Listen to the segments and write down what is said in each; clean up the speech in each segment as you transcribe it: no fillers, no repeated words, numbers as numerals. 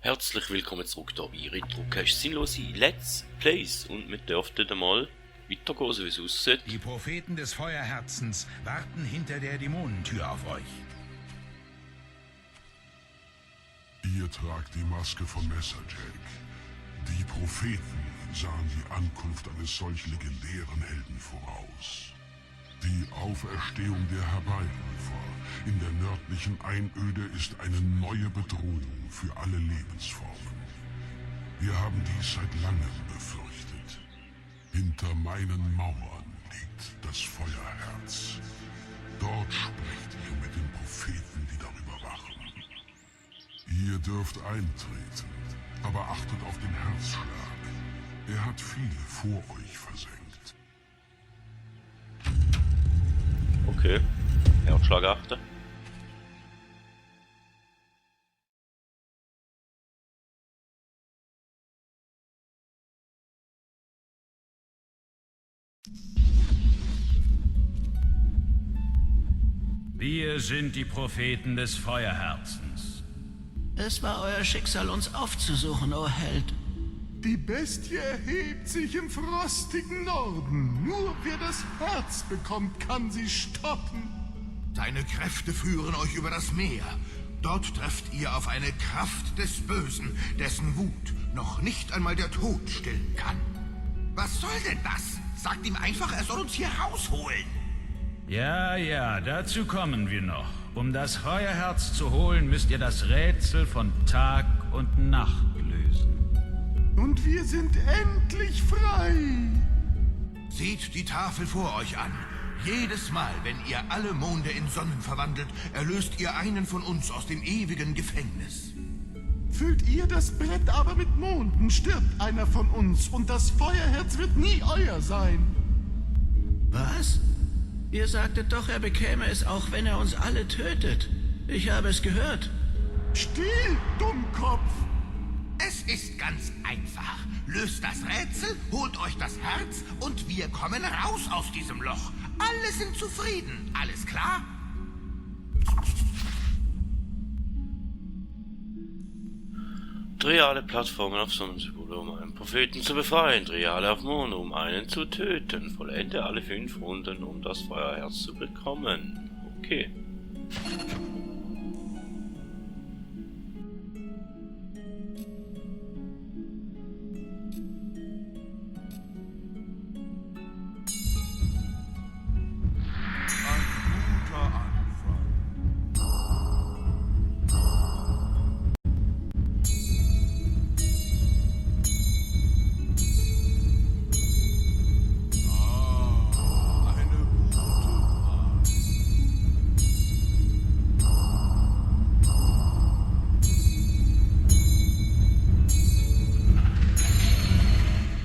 Herzlich willkommen zurück hier bei Retrocast Sinnlose Let's Plays und wir dürften einmal weitergehen, so wie es aussieht. Die Propheten des Feuerherzens warten hinter der Dämonentür auf euch. Ihr tragt die Maske von Messerjack. Die Propheten sahen die Ankunft eines solch legendären Helden voraus. Die Auferstehung der Herbeirufer in der nördlichen Einöde ist eine neue Bedrohung für alle Lebensformen. Wir haben dies seit langem befürchtet. Hinter meinen Mauern liegt das Feuerherz. Dort sprecht ihr mit den Propheten, die darüber wachen. Ihr dürft eintreten, aber achtet auf den Herzschlag. Er hat viele vor euch versenkt. Okay, Herzschlag achten. Wir sind die Propheten des Feuerherzens. Es war euer Schicksal, uns aufzusuchen, o Held. Die Bestie erhebt sich im frostigen Norden. Nur wer das Herz bekommt, kann sie stoppen. Seine Kräfte führen euch über das Meer. Dort trefft ihr auf eine Kraft des Bösen, dessen Wut noch nicht einmal der Tod stillen kann. Was soll denn das? Sagt ihm einfach, er soll uns hier rausholen. Ja, dazu kommen wir noch. Um das Feuerherz zu holen, müsst ihr das Rätsel von Tag und Nacht lösen. Und wir sind endlich frei. Seht die Tafel vor euch an. Jedes Mal, wenn ihr alle Monde in Sonnen verwandelt, erlöst ihr einen von uns aus dem ewigen Gefängnis. Füllt ihr das Brett aber mit Monden, stirbt einer von uns und das Feuerherz wird nie euer sein. Was? Ihr sagtet doch, er bekäme es, auch wenn er uns alle tötet. Ich habe es gehört. Still, Dummkopf! Es ist ganz einfach. Löst das Rätsel, holt euch das Herz und wir kommen raus aus diesem Loch. Alle sind zufrieden. Alles klar? Dreh alle Plattformen auf Sonnensymbole, um einen Propheten zu befreien. Dreh alle auf Mond, um einen zu töten. Vollende alle 5 Runden, um das Feuerherz zu bekommen. Okay.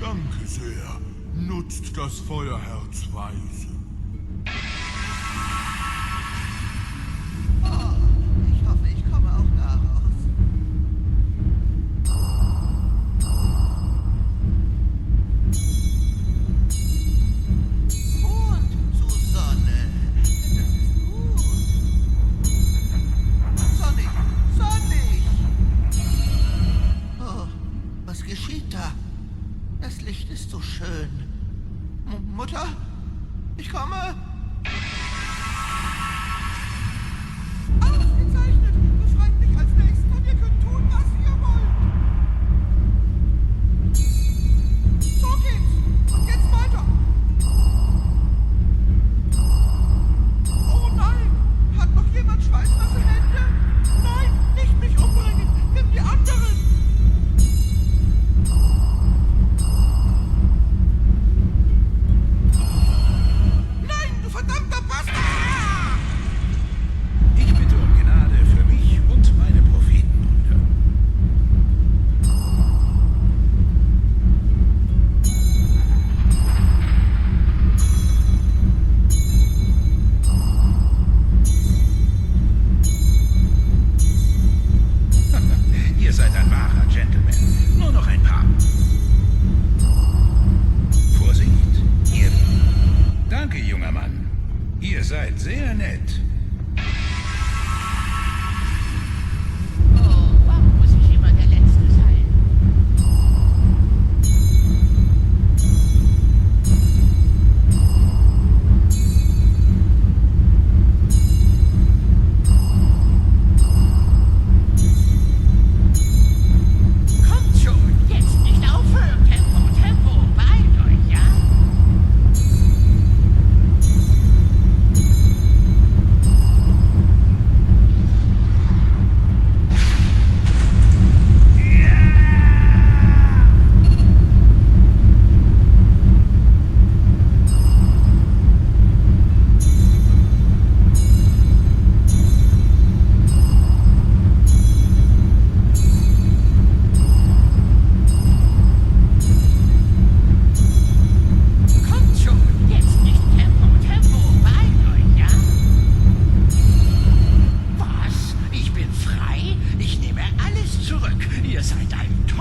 Danke sehr. Nutzt das Feuerherz weise. Ich hoffe, ich komme auch da raus. Mond zu Sonne. Das ist gut. Sonnig, sonnig. Oh, was geschieht da? Das Licht ist so schön. Mutter? Ich komme. Ausgezeichnet! Befreit mich als Nächsten und ihr könnt tun, was ihr wollt. So geht's. Und jetzt weiter. Oh nein! Hat noch jemand schweißnasse Hände? Nein, nicht mich umbringen. Nimm die anderen. Nein!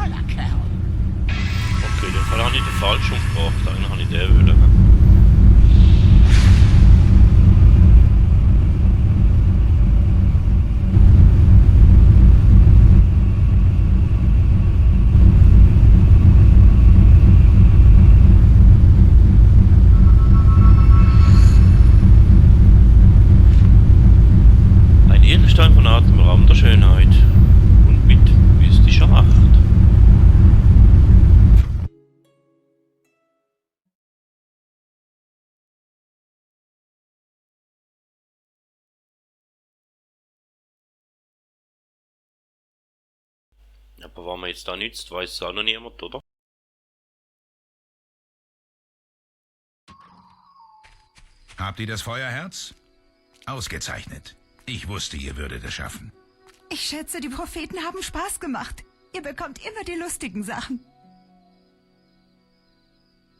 brutaler Kerl. Okay, den Fall habe ich den falschen gebracht. Einen habe ich den wollen. Ein Edelstein von atemberaubender Schönheit und mit mystischer Macht. Aber was man jetzt da nützt, weiß es auch noch niemand, oder? Habt ihr das Feuerherz? Ausgezeichnet. Ich wusste, ihr würdet es schaffen. Ich schätze, die Propheten haben Spaß gemacht. Ihr bekommt immer die lustigen Sachen.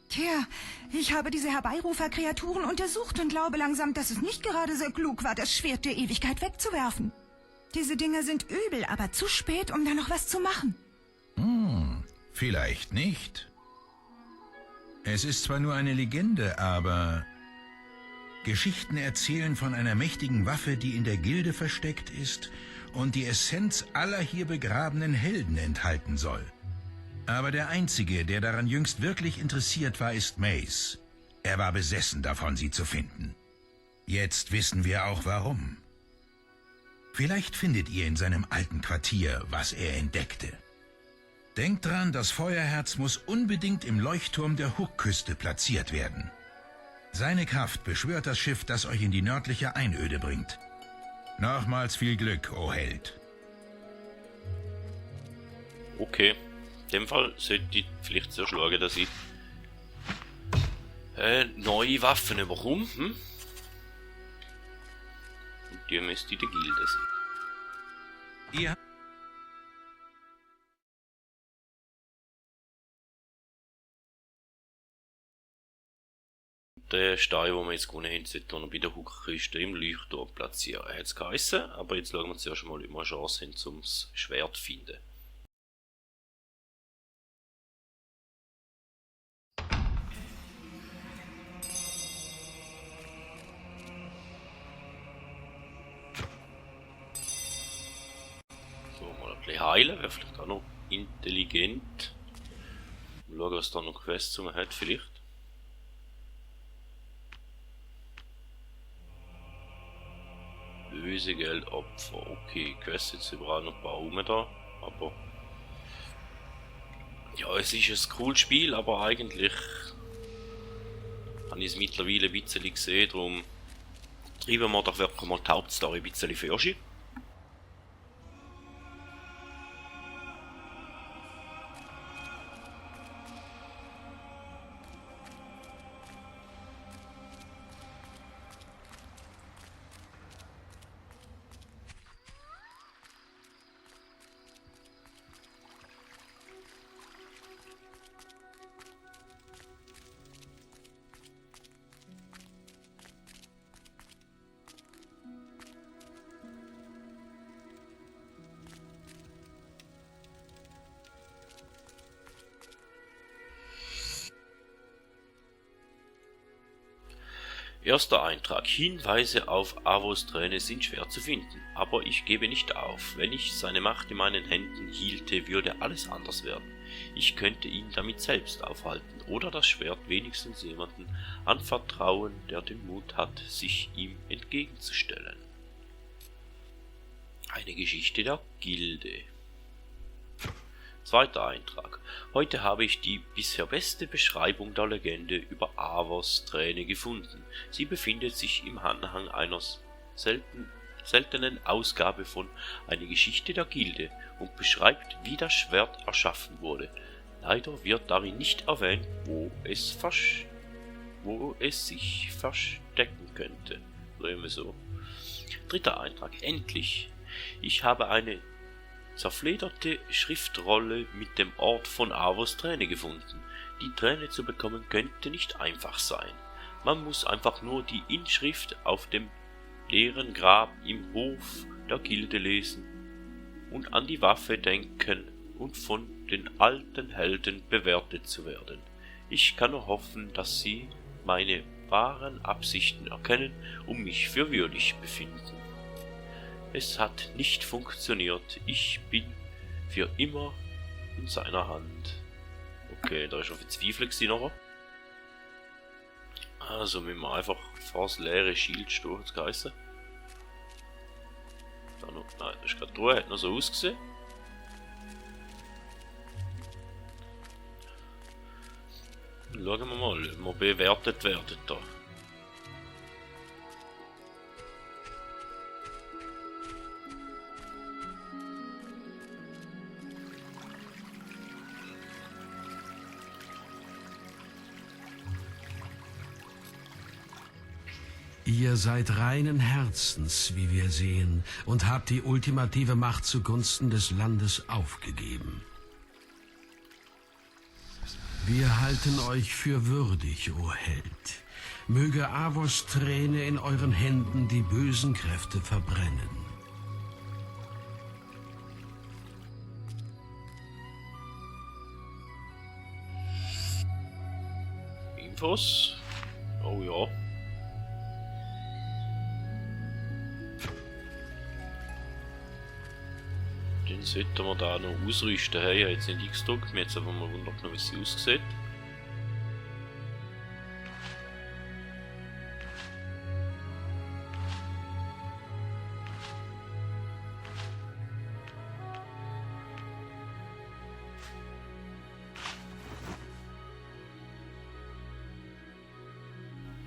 Tja, ich habe diese Herbeirufer-Kreaturen untersucht und glaube langsam, dass es nicht gerade sehr klug war, das Schwert der Ewigkeit wegzuwerfen. Diese Dinger sind übel, aber zu spät, um da noch was zu machen. Vielleicht nicht. Es ist zwar nur eine Legende, aber Geschichten erzählen von einer mächtigen Waffe, die in der Gilde versteckt ist und die Essenz aller hier begrabenen Helden enthalten soll. Aber der Einzige, der daran jüngst wirklich interessiert war, ist Mace. Er war besessen davon, sie zu finden. Jetzt wissen wir auch warum. Vielleicht findet ihr in seinem alten Quartier, was er entdeckte. Denkt dran, das Feuerherz muss unbedingt im Leuchtturm der Hookküste platziert werden. Seine Kraft beschwört das Schiff, das euch in die nördliche Einöde bringt. Nochmals viel Glück, o Held. Okay. In dem Fall sollte ich vielleicht so schlagen, dass ich neue Waffen bekomme. Und die müsste in der Gilde sein. Ihr Der Stein, den wir jetzt gewonnen haben, sollte noch bei der Hookküste im Leuchtturm platzieren. Er hat es geheissen, aber jetzt schauen wir uns zuerst mal, ob wir eine Chance haben, um das Schwert zu finden. So, mal ein bisschen heilen, wäre vielleicht auch noch intelligent. Mal schauen, was da noch Quests zum hat, vielleicht. Lösegeldopfer, okay, Quest jetzt überall noch ein paar rum da, aber ja, es ist ein cooles Spiel, aber eigentlich habe ich es mittlerweile ein bisschen gesehen, darum treiben wir doch wirklich mal die Hauptstory ein bisschen für sich. Erster Eintrag. Hinweise auf Avos Träne sind schwer zu finden, aber ich gebe nicht auf. Wenn ich seine Macht in meinen Händen hielte, würde alles anders werden. Ich könnte ihn damit selbst aufhalten oder das Schwert wenigstens jemanden anvertrauen, der den Mut hat, sich ihm entgegenzustellen. Eine Geschichte der Gilde. Zweiter Eintrag. Heute habe ich die bisher beste Beschreibung der Legende über Avos Träne gefunden. Sie befindet sich im Anhang einer seltenen Ausgabe von Eine Geschichte der Gilde und beschreibt, wie das Schwert erschaffen wurde. Leider wird darin nicht erwähnt, wo es sich verstecken könnte. Oder so. Dritter Eintrag. Endlich! Ich habe eine zerflederte Schriftrolle mit dem Ort von Avos Träne gefunden. Die Träne zu bekommen könnte nicht einfach sein. Man muss einfach nur die Inschrift auf dem leeren Grab im Hof der Gilde lesen und an die Waffe denken und von den alten Helden bewertet zu werden. Ich kann nur hoffen, dass sie meine wahren Absichten erkennen und mich für würdig befinden. Es hat nicht funktioniert. Ich bin für immer in seiner Hand. Okay, da ist schon verzweifelt noch. Also müssen wir einfach vor das leere Schild stehen, hat's geheißen. Da noch, nein, das ist gerade Ruhe, hat noch so ausgesehen. Schauen wir mal, ob wir bewertet werden da. Ihr seid reinen Herzens, wie wir sehen, und habt die ultimative Macht zugunsten des Landes aufgegeben. Wir halten euch für würdig, o Held. Möge Avos Träne in euren Händen die bösen Kräfte verbrennen. Infos? Oh ja. Den sollten wir da noch ausrüsten. Hey, ich habe jetzt nicht X gedrückt, mir jetzt einfach mal wundert noch, wie sie aussieht.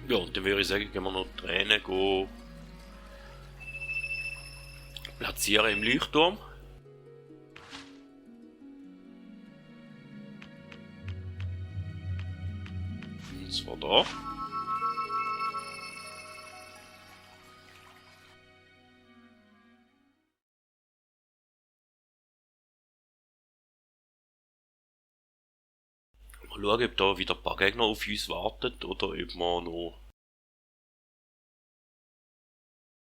Ja, und dann würde ich sagen, gehen wir noch Tränen platzieren im Leuchtturm. Und zwar da. Mal schauen, ob da wieder ein paar Gegner auf uns warten oder ob wir noch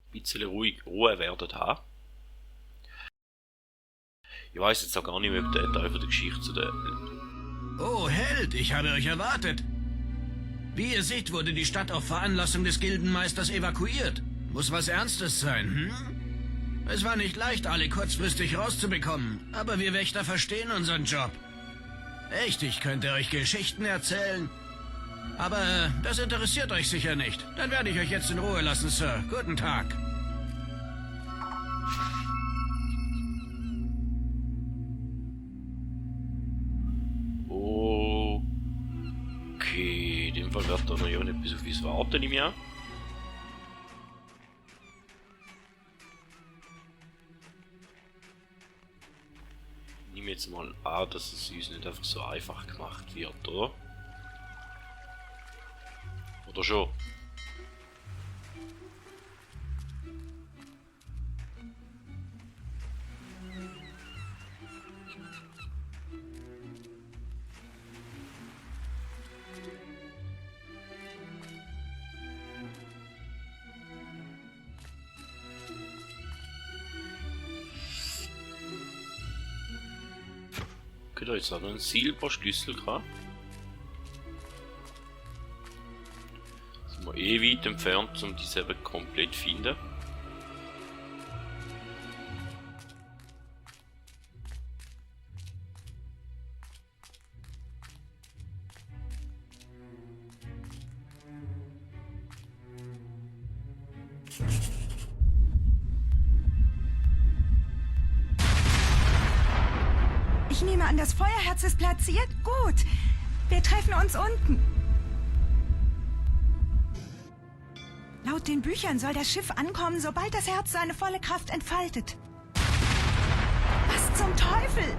ein bisschen Ruhe werden haben. Ich weiß jetzt auch gar nicht mehr, ob der Teil von der Geschichte zu der... Oh, Held, ich habe euch erwartet. Wie ihr seht, wurde die Stadt auf Veranlassung des Gildenmeisters evakuiert. Muss was Ernstes sein, hm? Es war nicht leicht, alle kurzfristig rauszubekommen, aber wir Wächter verstehen unseren Job. Echt, ich könnte euch Geschichten erzählen. Aber das interessiert euch sicher nicht. Dann werde ich euch jetzt in Ruhe lassen, Sir. Guten Tag. Okay, in dem Fall wird da noch ja nicht bis auf uns warten im Jahr. Ich nehme jetzt mal an, dass es uns nicht einfach so einfach gemacht wird, oder? Oder schon? Okay, da ist auch noch ein Silberschlüssel gehabt. Sind wir eh weit entfernt, um die selber komplett zu finden. Ich nehme an, das Feuerherz ist platziert? Gut. Wir treffen uns unten. Laut den Büchern soll das Schiff ankommen, sobald das Herz seine volle Kraft entfaltet. Was zum Teufel?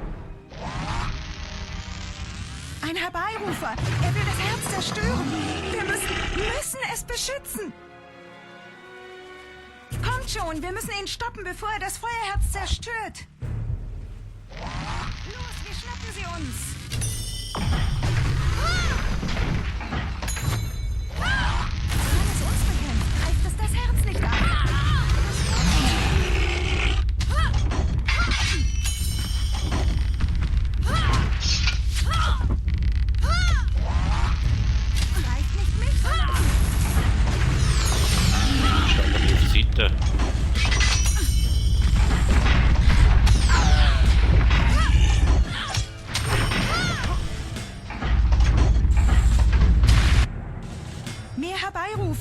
Ein Herbeirufer. Er will das Herz zerstören. Wir müssen es beschützen. Kommt schon, wir müssen ihn stoppen, bevor er das Feuerherz zerstört. Los, wir schnappen sie uns! Solange es uns bekämpft, greift es das Herz nicht an.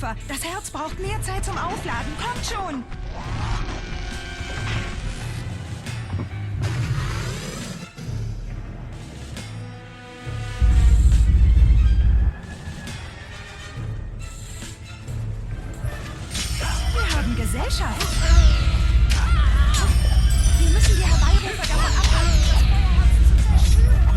Herbeirufer. Das Herz braucht mehr Zeit zum Aufladen. Kommt schon! Wir haben Gesellschaft. Wir müssen die Herbeirufer davon abhalten, das Feuerherz zu zerstören.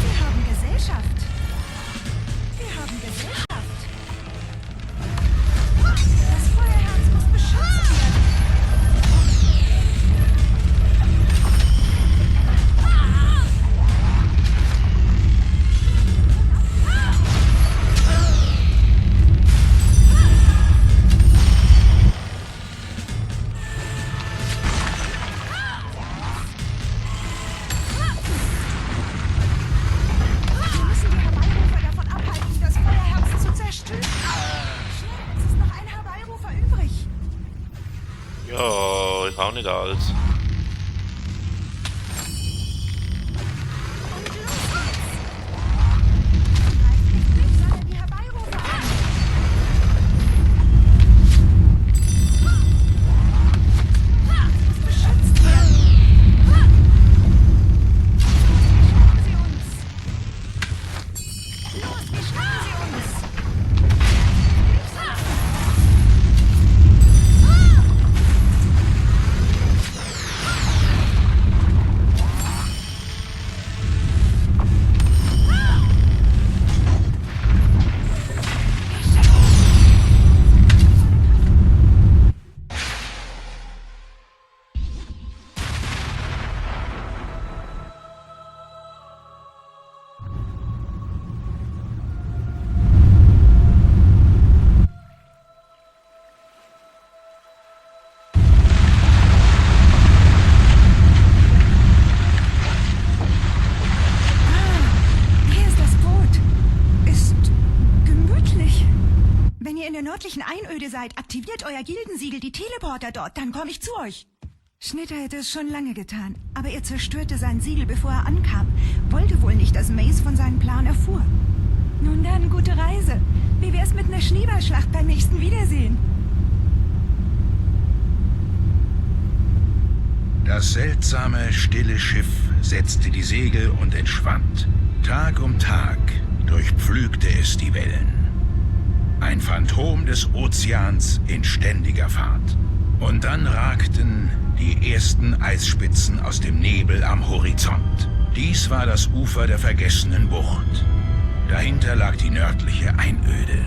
Wir haben Gesellschaft. Wir haben Gesellschaft. Das Feuerherz muss beschützt werden. Wir müssen die Herbeirufer davon abhalten, das Feuerherz zu zerstören. Schnell, es ist noch ein Herbeirufer übrig. Ja, ist auch nicht alles. Und los geht's. Greift nicht mich, sondern die Herbeirufer an. Es muss beschützt werden. Wie schnappen Sie uns? Los, wie schnappen Sie uns? Hier ist das Boot. Ist gemütlich. Wenn ihr in der nördlichen Einöde seid, aktiviert euer Gildensiegel die Teleporter dort, dann komme ich zu euch. Schnitter hätte es schon lange getan, aber er zerstörte sein Siegel, bevor er ankam. Wollte wohl nicht, dass Mace von seinem Plan erfuhr. Nun dann, gute Reise. Wie wär's mit einer Schneeballschlacht beim nächsten Wiedersehen? Das seltsame, stille Schiff setzte die Segel und entschwand. Tag um Tag durchpflügte es die Wellen. Ein Phantom des Ozeans in ständiger Fahrt. Und dann ragten die ersten Eisspitzen aus dem Nebel am Horizont. Dies war das Ufer der vergessenen Bucht. Dahinter lag die nördliche Einöde.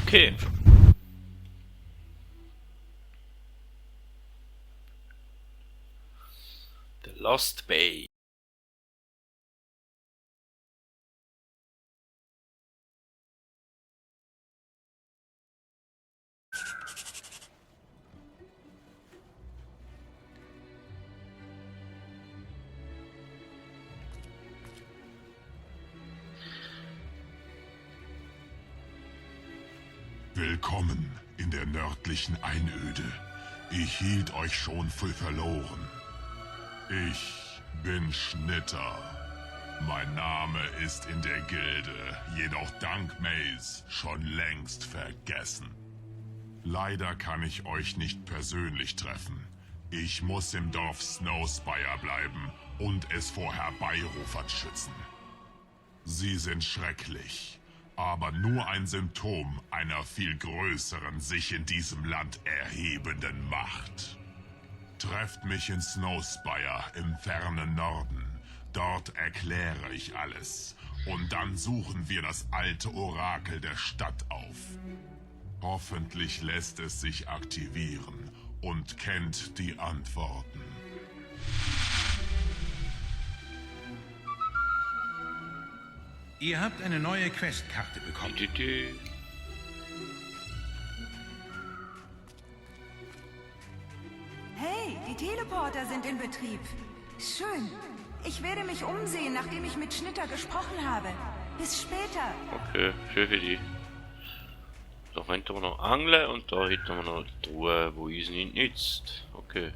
Okay. The Lost Bay. Willkommen in der nördlichen Einöde. Ich hielt euch schon für verloren. Ich bin Schnitter. Mein Name ist in der Gilde, jedoch dank Mace schon längst vergessen. Leider kann ich euch nicht persönlich treffen. Ich muss im Dorf Snowspire bleiben und es vor Herbeirufern schützen. Sie sind schrecklich, aber nur ein Symptom einer viel größeren, sich in diesem Land erhebenden Macht. Trefft mich in Snowspire im fernen Norden. Dort erkläre ich alles. Und dann suchen wir das alte Orakel der Stadt auf. Hoffentlich lässt es sich aktivieren und kennt die Antworten. Ihr habt eine neue Questkarte bekommen. Hey, die Teleporter sind in Betrieb. Schön. Ich werde mich umsehen, nachdem ich mit Schnitter gesprochen habe. Bis später. Okay, schön für die. Da könnten wir noch angeln und da hätten wir noch die Truhe, wo uns nicht nützt. Okay.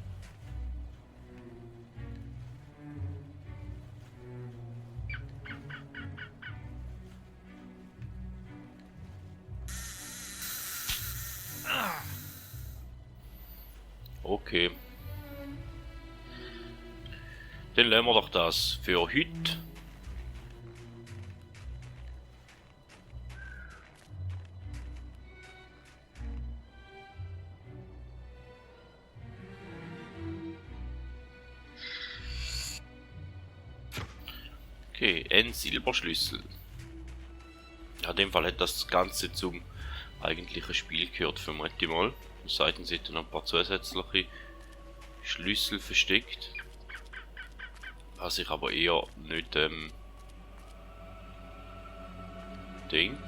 Okay. Dann lassen wir doch das für heute. Okay, ein Silberschlüssel. Ja, in dem Fall hat das Ganze zum eigentlichen Spiel gehört, vermute ich mal. Seitens sind noch ein paar zusätzliche Schlüssel versteckt. Was ich aber eher nicht denke.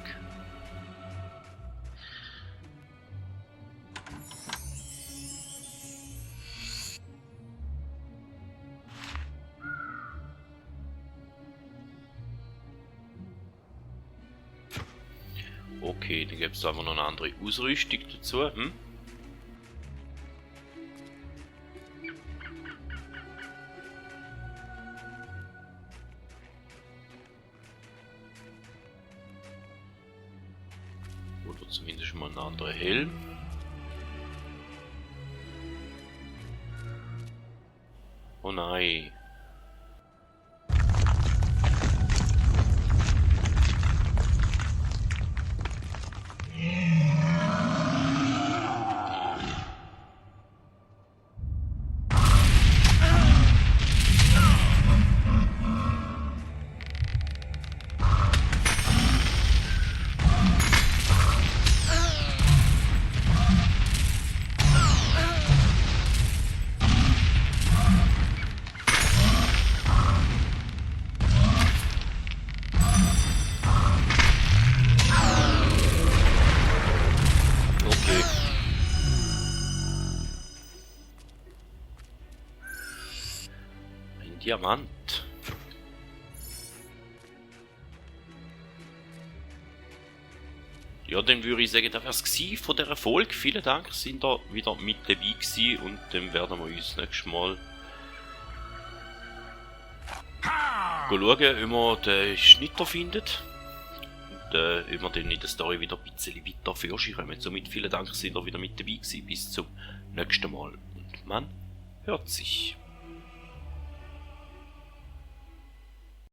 Okay, dann gibt es aber noch eine andere Ausrüstung dazu. Oder zumindest mal einen anderen Helm. Oh nein. Diamant. Ja, dann würde ich sagen, das wäre es von dieser Folge. Vielen Dank, sind da wieder mit dabei gewesen und dann werden wir uns nächstes Mal schauen, ob wir den Schnitter finden und ob wir dann in der Story wieder ein bisschen weiter vorschreiben. Somit vielen Dank, sind ihr wieder mit dabei gewesen. Bis zum nächsten Mal und man hört sich.